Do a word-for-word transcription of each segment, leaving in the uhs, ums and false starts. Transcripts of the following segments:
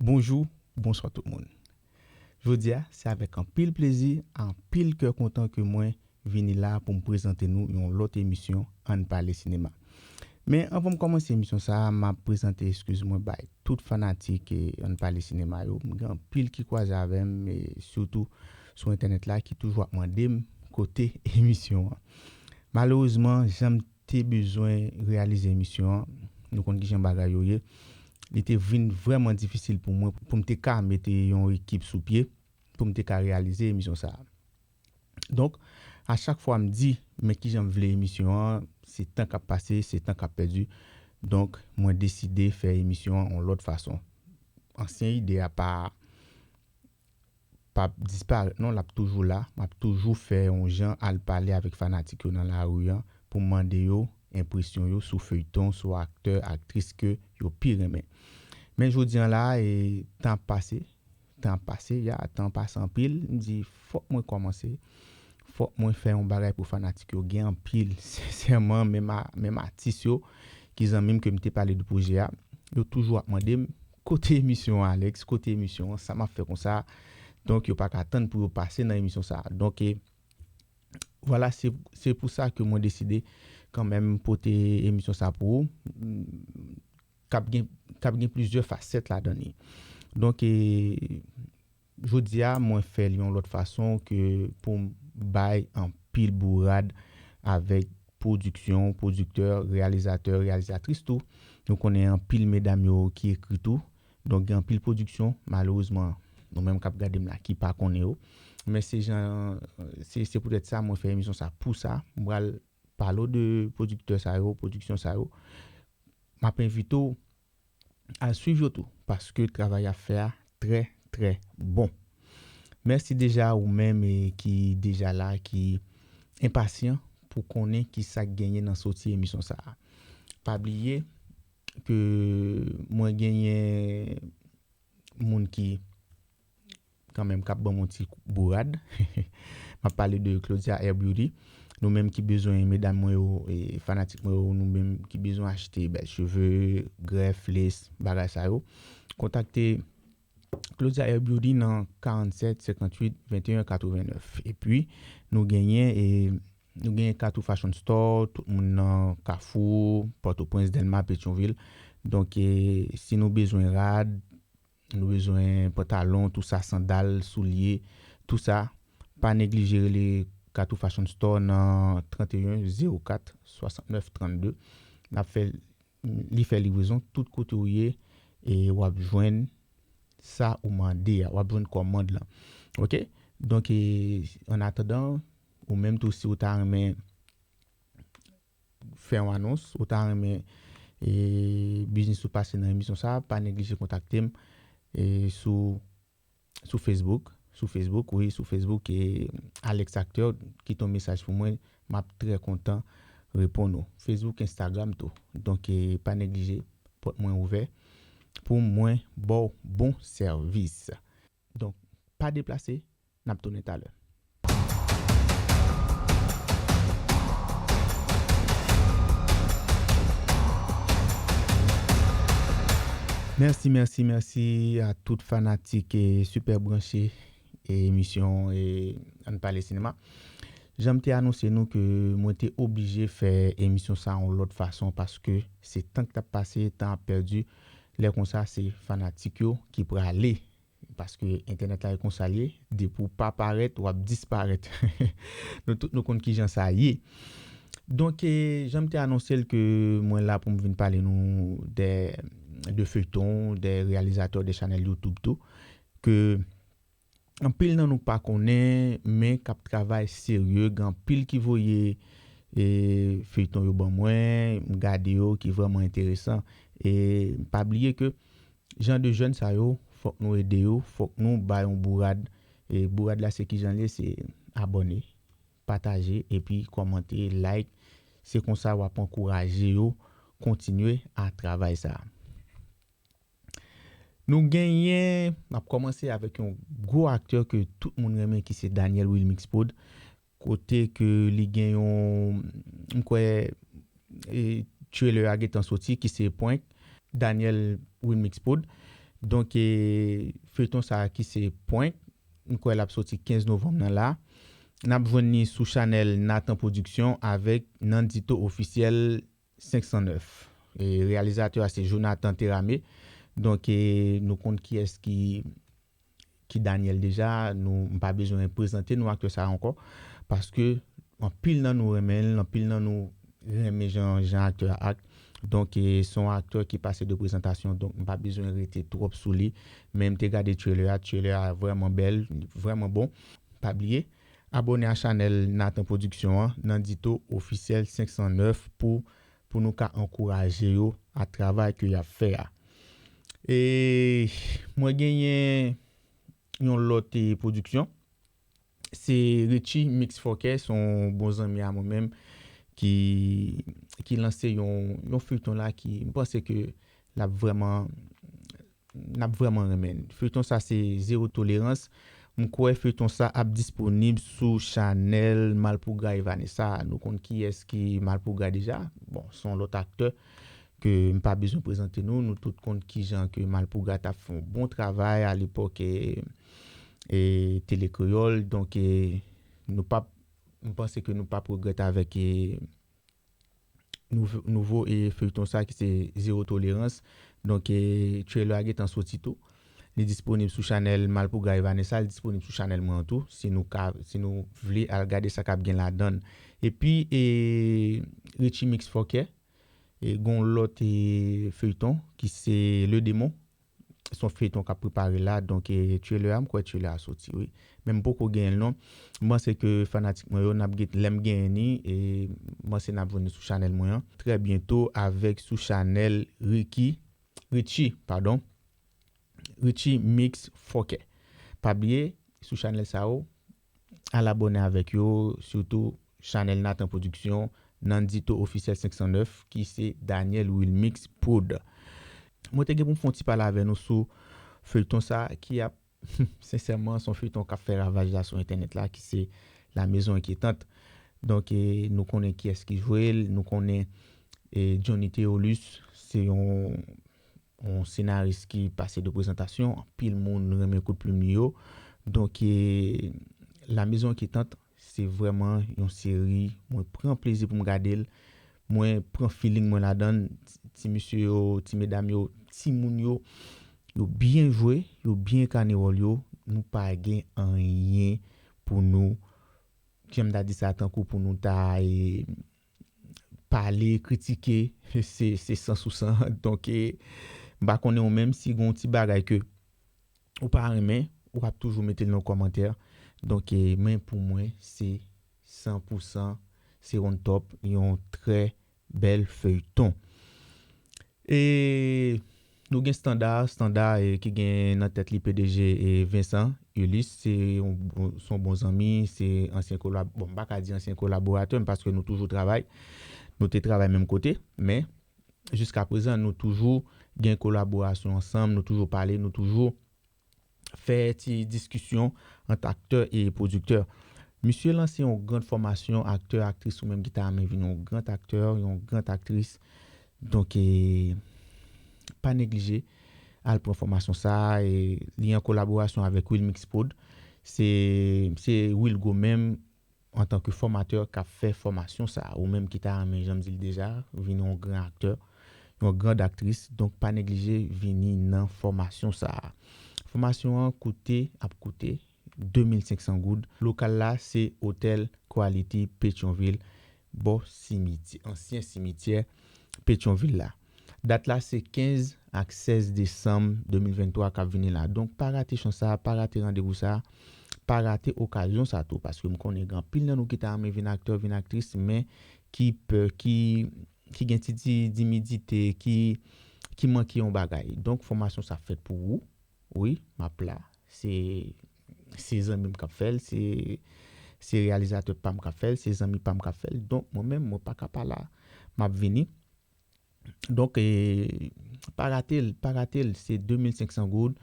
Bonjou, bonswa tout moun. Jodi a, se avèk anpil plezi, anpil kè kontan ke mwen vini la pou m prezante nou yon lòt emisyon Ann Pale Sinema. Men anvan m kòmanse emisyon sa a, m ap prezante eskiz mwen bay tout fanatik, e, Ann Pale Sinema yo. M gen anpil ki kwaze avè m, e sitou sou entènèt la, ki toujou ap mande m kote emisyon an. Malerezman, jan m te bezwen reyalize emisyon an, nou konn kijan bagay yo ye, li te vin vrèman difisil pou mwen, pou m te ka mete yon ekip sou pye, pou m te ka reyalize emisyon sa a. Donk, a chak fwa m di, men kijan m vle emisyon an, se tan k ap pase, se tan k ap pèdi. Donk, mwen deside fè emisyon an yon lòt fason. Ansyen ide a pa, p ap disparèt non, l ap toujou la. M ap toujou fè yon jan al pale avèk fanatik yo nan lari an pou m mande yo enpresyon yo sou feyton, sou aktè, aktris ke yo pi renmen. Men jodi an la, e, tan ap pase, tan ap pase, ya, tan pase anpil, m di, fòk mwen kòmanse, fòk mwen fè yon bagay pou fanatik yo gen anpil, sensèman, menm a-, menm atis yo, ki zanmi m ke m te pale de pwojè a, yo toujou ap mande m, kote emisyon an, Alex, kote emisyon an, sa m ap fè konsa, donk yo pa ka tann pou yo pase nan emisyon sa a. Donk, e, vwala, se, se pou sa ke mwen deside kanmenm pote emisyon sa pou ou, k ap gen, k ap gen plizyè fasèt ladan li. Donk, e, jodi a, mwen fè l yon lòt fason ke pou m bay anpil bourad avèk pwodiksyon, pwodiktè, reyalizatè, reyalizatris tou. Nou konnen anpil medam yo ki ekri tou. Donk, gen anpil pwodiksyon, malerezman, nou menm k ap gade m la ki pa konnen yo. Men se jan, se, se poutèt sa mwen fè emisyon sa pou sa. M pral pale w de pwodiktè sa yo, pwodiksyon sa yo. M ap envite w al swiv yo tou, paske travay y ap fè a trè, trè bon. Mèsi deja ou menm, e, ki deja la, ki enpasyan pou konnen ki sa k genyen nan soti emisyon sa a. Pa bliye ke mwen genyen moun ki, kanmenm, k ap ban m yon ti bourad. M ap pale de Claudia Hair Beauty. Nou menm ki bezwen, medam mwen yo, e, fanatik mwen yo, nou menm ki bezwen achte bèl cheve, grèf, lace, bagay sa yo, kontakte Claudia Hair Beauty nan karannsèt, senkantuit, venteyen, katrevennèf. Epi, nou genyen, e, nou genyen Katou Fashion Store, tout moun nan Kafou, Pòtoprens, Dèlma, Petyonvil. Donk, e, si nou bezwen rad, nou bezwen pantalon, tou sa, sandal, soulye, tou sa, pa neglije rele Katou Fashion Store nan tranteyen zewo kat swasantnèf trannde. N ap fè, li fè livrezon tout kote w ye, e w ap jwenn sa ou mande a, w ap jwenn kòmand lan. Oke? Donk, e, an atandan, ou menm tou, si w ta renmen fè yon anons, ou ta renmen, e, biznis ou pase nan emisyon sa, pa neglije kontakte m, e, sou, sou Facebook. Sou Facebook, wi, sou Facebook, e, Alex Acteur, kite yon mesaj pou mwen, m ap trè kontan reponn ou. Facebook, Instagram tou. Donk, e, pa neglije, pòt mwen ouvè pou mwen ba w bon sèvis. Donk, pa deplase, n ap tounen talè. Mèsi, mèsi, mèsi a tout fanatik, e, Sipè Branche, e, emisyon, e, Ann Pale Sinema. Jan m te anonse nou ke mwen te oblije fè emisyon sa yon lòt fason paske se tan k t ap pase, tan ap pèdi. Lè konsa, se fanatik yo ki prale. Paske entènèt la e konsa l ye, depi w pa parèt, w ap disparèt. Nou tout nou konn kijan sa ye. Donk, e, jan m te anonse l ke mwen la pou m vin pale nou de, de feyton, de reyalizatè, de chanèl YouTube tou, ke anpil nan nou pa konnen, men k ap travay serye, gen anpil ki voye, e, feyton yo ban mwen, m gade yo, ki vrèman enteresan. E pa bliye ke jan de jèn sa yo, fòk nou ede yo, fòk nou ba yon bourad. E bourad la se kijan l ye, se abòne, pataje, epi kòmante, like. Se konsa w ap ankouraje yo kontinye a travay sa. Nou genyen, n ap kòmanse avèk yon gwo aktè ke tout moun renmen ki se Daniel Wilmix Prod. Kote ke li gen yon, m kwè, e, trailer a gentan soti, ki se Prank, Daniel Wilmix Prod. Donk, e, feyton sa a ki se Prank, m kwè l ap soti kenz novanm nan la. N ap jwenn li sou chanèl Nathan Production avèk Nandito Officiel senk san nèf. E reyalizatè a se Jonathan Terame. Donk, e, nou konn kiyès ki, ki Daniel deja. Nou, m pa bezwen prezante nou aktè sa a ankò. Paske anpil nan nou renmen l, anpil nan nou renmen jan, jan aktè a ak. Donk, e, se yon aktè ki pase de prezantasyon. Donk, m pa bezwen rete twòp sou li. Men m te gade trailer a. Trailer a vrèman bèl, vrèman bon. Pa bliye, abòne a chanèl Nathan Production an, Nandito Officiel senk san nèf pou, pou nou ka ankouraje yo a travay ke y ap fè a. E mwen genyen yon lòt, e, pwodiksyon. Se Richie Mix Fòkè, se yon bon zanmi a mwen menm ki, ki lanse yon, yon feyton la ki, m panse ke l ap vrèman, n ap vrèman renmen l. Feyton sa se Zero Tolerans. M kwè feyton sa ap disponib sou chanèl Malpougra e Vanessa. Nou konn kiyès ki Malpougra deja. Bon, se yon lòt aktè ke m pa bezwen prezante nou. Nou tout konn kijan ke Malpougra t ap fè yon bon travay alepòk, e, e, Tele Kreyòl. Donk, e, nou p ap, m panse ke nou p ap regrèt avèk, e, nouvo, nouvo, e, feyton sa ki se Zero Tolerans. Donk, e, trailer a gentan soti tou. Li disponib sou chanèl Malpougra e Vanessa, li disponib sou chanèl mwen an tou. Si nou ka, si nou vle al gade sa k ap gen ladan l. Epi, e, Richie Mix Fòkè, e, gon lòt, e, feyton ki se Le Démon. Se yon feyton k ap prepare la. Donk, e, trailer a, m kwè trailer a soti, wi. Men m poko genyen l non. M panse ke fanatik mwen yo, n ap gen, lè m genyen ni, e m panse n ap jwenn li sou chanèl mwen an. Trè byento avèk sou chanèl Ricky, Richie, padon. Richie Mix Fòkè. Pa bliye, sou chanèl sa yo, al abòne avèk yo, sitou chanèl Nathan Production, Nandito Officiel senk san nèf, ki se Daniel Wilmix Prod. Mwen te gen pou m fè yon ti pale avè nou sou feyton sa ki ap, sensèman, se yon feyton k ap fè ravaj la sou entènèt la, ki se La Maison Inquiétante. Donk, e, nou konnen kiyès ki jwe l, nou konnen, e, Johnny Theolus, se yon, yon senaris ki pase de prezantasyon, anpil moun renmen kout plim li yo. Donk, e, La Maison Inquiétante, se vrèman yon seri, mwen pran plezi pou m gade l. Mwen pran feeling mwen ladan l. Ti, ti mesye yo, ti medam yo, timoun yo, yo byen jwe, yo byen enkane wòl yo. Nou pa gen anyen pou nou, jan m ta di sa, tankou pou nou ta, e, pale, kritike, se, se san sou san. Donk, e, m pa konnen ou menm, si gon ti bagay ke ou pa renmen, ou ap toujou mete l nan kòmantè. Donk, e, men pou mwen, se san pou san, se on top, yon trè bèl feyton. E nou gen Standard, Standard, e, ki gen nan tèt li P D G, e, Vincent Ulysse, se yon bon, se yon bon zanmi, se ansyen kolab-, bon, m pa ka di ansyen kolaboratè m, paske nou toujou travay, nou te travay menm kote, men jiska prezan, nou toujou gen kolaborasyon ansanm, nou toujou pale, nou toujou fè ti diskisyon ant aktè e pwodiktè. Misye lanse yon gran fòmasyon aktè, aktris, ou menm ki ta renmen vin yon gran aktè, yon gran aktris. Donk, e, pa neglije al pran fòmasyon sa a, e li an kolaborasyon avèk Wilmix Prod. Se, se Wilgo menm, antanke fòmatè, k ap fè fòmasyon sa a. Ou menm ki ta renmen, jan m di l deja, vin yon gran aktè, yon gran aktris, donk pa neglije vini nan fòmasyon sa a. Fòmasyon an koute, ap koute de mil senk san goud. Lokal la, se Hotel Quality Petyonvil, bò simityè, ansyen simityè Petyonvil la. Dat la, se kenz ak sèz desanm de mil venntwa k ap vini la. Donk, pa rate chans sa, pa rate randevou sa, pa rate okazyon sa tou, paske m konnen gen anpil nan nou ki ta renmen vin aktè, vin aktris, men ki pè, ki, ki gen ti, ti timidite, ki, ki manke yon bagay. Donk, fòmasyon sa fèt pou ou. Wi, m ap la. Se, se zanmi m k ap fè l, se, se reyalizatè pa m k ap fè l, se zanmi pa m k ap fè l. Donk, mwen menm, mwen pa ka pa la. M ap vini. Donk, e, pa rate l, pa rate l. Se de mil senk san goud.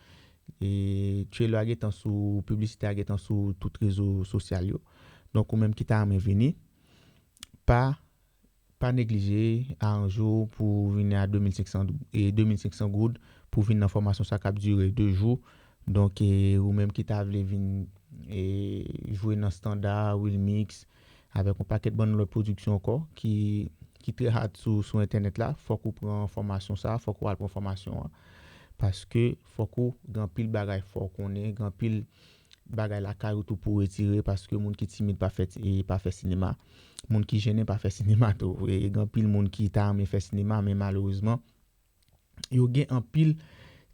E, trailer a gentan sou, piblisite a gentan sou tout rezo sosyal yo. Donk, ou menm ki ta renmen vini, pa, pa neglije, aranje w pou w vini a de mil senk san, e, de mil senk san goud pou vin nan fòmasyon sa k ap dire de jou. Donk, e, ou menm ki ta vle vin, e, jwe nan Standard, Wilmix, avèk yon pakèt bann lòt pwodiksyon ankò ki, ki trè hard sou, sou entènèt la, fòk ou pran fòmasyon sa, fòk ou al pran fòmasyon an. Paske fòk ou gen anpil bagay fò w konnen, gen anpil bagay lakay ou tou pou w retire, paske moun ki timid pa fè, e, pa fè sinema. Moun ki jennen pa fè sinema tou. E gen anpil moun ki ta renmen fè sinema, men malerezman, yo gen anpil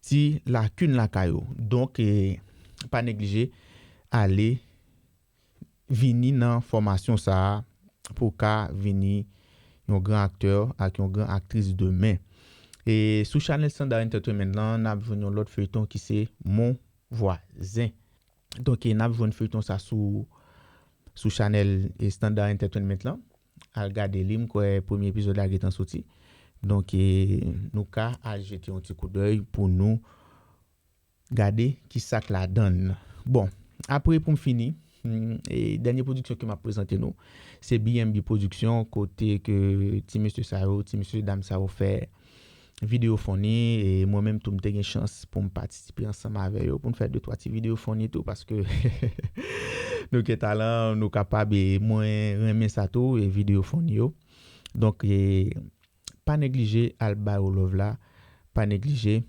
ti lakin lakay yo. Donk, e, pa neglije ale vini nan fòmasyon sa a pou w ka vini yon gran aktè ak yon gran aktris demen. E sou chanèl Standard Entertainment lan, n ap jwenn yon lòt feyton ki se Mon Vwazen. Donk, e, n ap jwenn feyton sa sou, sou chanèl, e, Standard Entertainment lan. Al gade li, m kwè premye epizòd la gentan soti. Donk, e, nou ka al jete yon ti koudèy pou nou gade ki sa k ladann. Bon, apre pou m fini, mm, e, dènye pwodiksyon ke m ap prezante nou, se B M B Pwodiksyon, kote ke ti mesye sa yo, ti mesye dam sa yo fè videyo funny, e mwen menm tou m te gen chans pou m patisipe ansanm avè yo, pou n fè de twa ti videyo funny tou, paske nou gen talan, nou kapab, e mwen renmen sa tou, e videyo funny yo. Donk, e, pa neglije al ba yo love la, pa neglije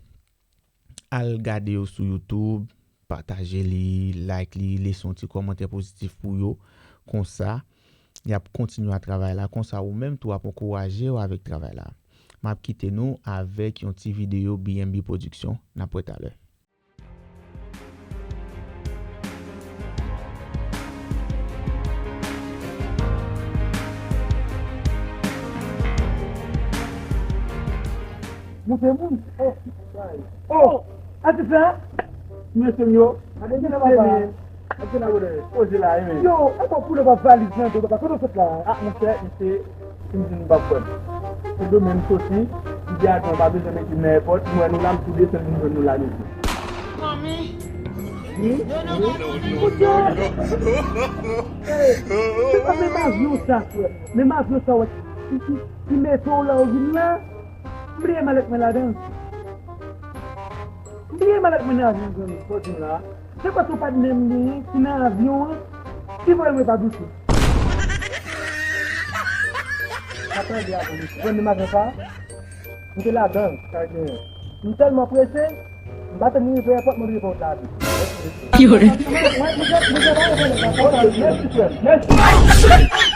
al gade yo sou YouTube, pataje li, like li, lese yon ti kòmantè pozitif pou yo. Konsa, y ap kontinye a travay la. Konsa, ou menm tou ap ankouraje yo avèk travay la. M ap kite nou avèk yon ti videyo B M B Pwodiksyon. N ap wè talè. Monte moun. Oh, oh, a ti fè? Mesye m yo. Gade gen la papa. Gade gen la wole. Poze la, e men. Yo, e bon pou le pa valiz nan do papa. Kote w sot la? Ah, monchè, misye, si m di nou p ap kwè m. Se domen m soti, m di ajan pa bezwen mete m nan èpòt, m wè nou la, m tou desann vin jwenn nou la, mesye. Manmi. Wi? Monchè. Hey, se pa menm avyon sa, frè. Menm avyon sa, wè. Ki, ki, ki mete w la, ou vin la. M bliye malèt mwen ladan. M bliye malèt mwen nan avyon, zanmi. Fò di m la. Se paske w pa t menm genyen ki nan avyon an ki voye mwen pa douche. Sa tande a pou li. Mwen menm avyon sa, m te ladan l, sa genyen. M tèlman prese, m pa tann li rive èpòt, mwen rive pòt la tou. Mwen, mwen, mwen, mwen, mwen, mwen, mwen, mwen, mwen, mèsi, frè m. Mèsi.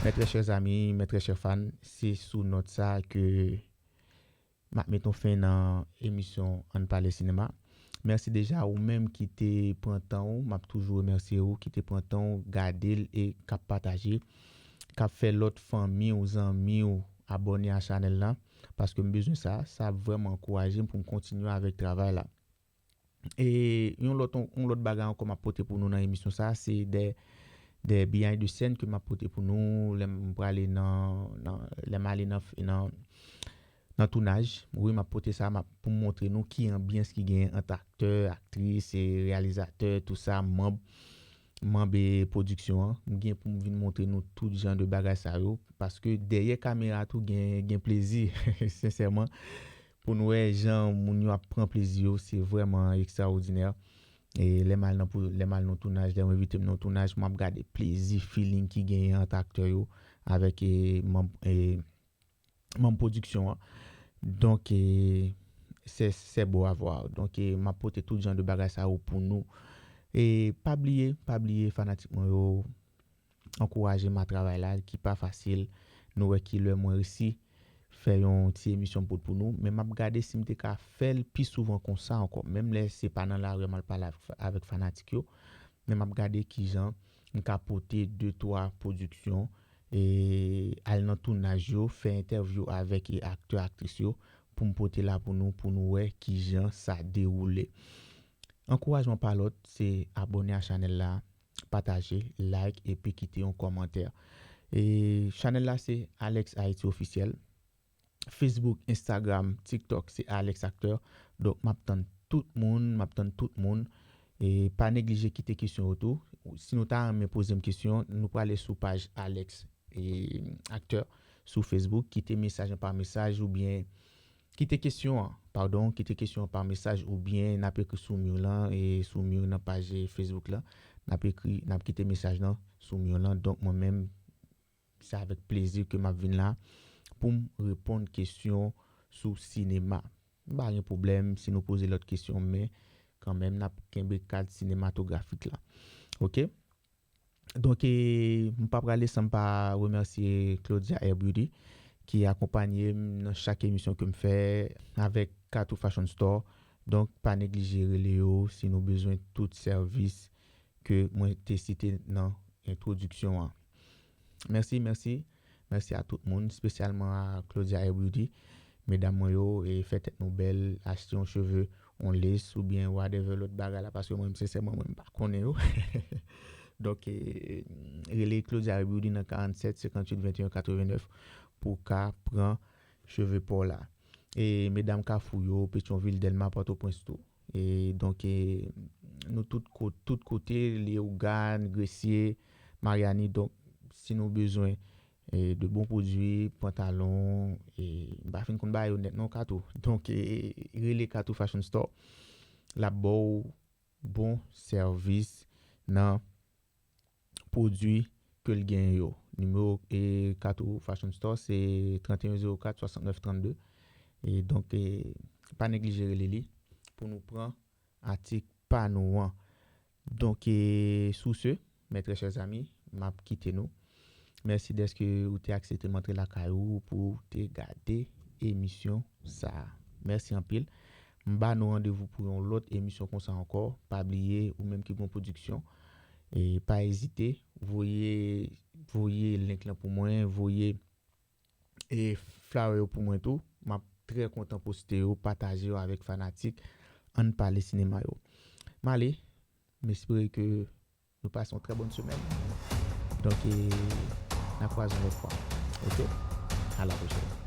Mes très chers amis, mes très chers fans, se sou nòt sa ke m ap met yon fen nan emisyon Ann Pale Sinema. Mèsi deja ou menm ki te pran tan ou, m ap toujou remèsye ou, ki te pran tan ou, gade l e k ap pataje, k ap fè lòt fanmi w, zanmi w abòne a chanèl la, paske m bezwen sa, sa ap vrèman ankouraje m pou m kontinye avèk travay la. E yon lòt, yon lòt bagay ankò m ap pote pou nou nan emisyon sa, se de, de behind the scene ke m ap pote pou nou, lè m prale nan, nan, lè m ale nan, nan, nan tounaj. Wi, m ap pote sa, m ap, pou m montre nou ki anbyans ki genyen ant aktè, aktris, e reyalizatè, tou sa, manm, manm, e pwodiksyon an. M gen pou m vin montre nou tout jan de bagay sa yo, paske dèyè kamera tou gen, gen plezi, sensèman. Pou n wè jan moun yo ap pran plezi yo, se vrèman ekstraòdinè. E lè m al nan pou, lè m al nan tounaj, lè yo envite m nan tounaj, m ap gade plezi, feeling ki genyen ant aktè yo avèk, e, manm, e, manm pwodiksyon an. Donk, e, se, se beau à voir. Donk, e, m ap pote tout jan de bagay sa yo pou nou. E pa bliye, pa bliye fanatik mwen yo, ankouraje m a travay la, ki pa fasil. Nou wè ki lè mwen resi fè yon ti emisyon pou, pou nou, men m ap gade si m te ka fè l pi souvan konsa ankò. Menm lè se pa nan lari m al pale avèk, avèk fanatik yo, men m ap gade kijan m ka pote de, twa pwodiksyon, e al nan tounaj yo, fè entèvyou avèk, e, aktè, aktris yo, pou m pote la pou nou, pou nou wè kijan sa dewoule. Ankourajman pa lòt, se abòne a chanèl la, pataje, like, epi kite yon kòmantè. E chanèl la se Alex Haïti Officiel. Facebook, Instagram, TikTok, se Alex Acteur. Donk, m ap tann tout moun, m ap tann tout moun. E pa neglije kite kesyon yo tou. si nou ta renmen poze m kesyon, nou prale sou paj Alex e Aktè sou Facebook, kite mesaj an pa mesaj oubyen kite kesyon an, padon, kite kesyon an pa mesaj oubyen n ap ekri sou mi lan e sou mi nan paj Facebook la, n ap ekri, n ap kite mesaj lan sou mi lan. Donk mwen menm, se avèk plezi ke m ap vin la pou m reponn kesyon sou sinema. M pa gen pwoblèm si nou poze lòt kesyon, men kanmenm n ap kenbe kad sinematografik la. Oke? Donk, e, m pa prale san m pa remèsye Claudia Hair Beauty ki akonpanye m nan chak emisyon ke m fè avèk Katou Fashion Store. Donk, pa neglije rele yo si nou bezwen tout sèvis ke mwen te site nan entwodiksyon an. Mèsi, mèsi. Mèsi a tout moun, espesyalman a Claudia Hair Beauty. Medam mwen yo, e fè tèt nou bèl, achte yon cheve, yon lace oubyen whatever lòt bagay la, paske mwen, sensèman, mwen, m pa konnen yo. Donk, e, rele Claudia Hair Beauty nan karanntsèt, senkantuit, venteyen, katrevennèf pou w ka pran cheve pa w la. E medam Kafou yo, Petyonvil, Dèlma, Pòtoprens tou. E donk, e, nou tout ko-, tout kote, Leyogàn, Gresye, Maryani. Donk, si nou bezwen, e, de bon pwodui, pantalon, e, m pa fin konn ba yo nèt non, Katou. Donk, e, rele Katou Fashion Store. L ap ba w bon sèvis nan pwodui ke l genyen yo. Nimewo, e, Katou Fashion Store se trannteyen zewo kat swasantnèf trannde. E donk, e, pa neglije rele li pou nou pran atik pa nou an. Donk, e, sou se, mes très chers amis, m ap kite nou. Mèsi dèske ou te aksepte m antre lakay ou pou w te gade emisyon sa a. Mèsi anpil. M ba nou randevou pou yon lòt emisyon konsa ankò. Pa bliye, ou menm ki gon pwodiksyon, e pa ezite, voye, voye link lan pou mwen, voye, e, flyer yo pou mwen tou. M ap trè kontan poste yo, pataje yo avèk fanatik Ann Pale Sinema yo. M ale, m espere ke nou pase yon trè bòn semèn. Donk, e, n a kwaze yon lòt fwa. Oke? A la pwochèn.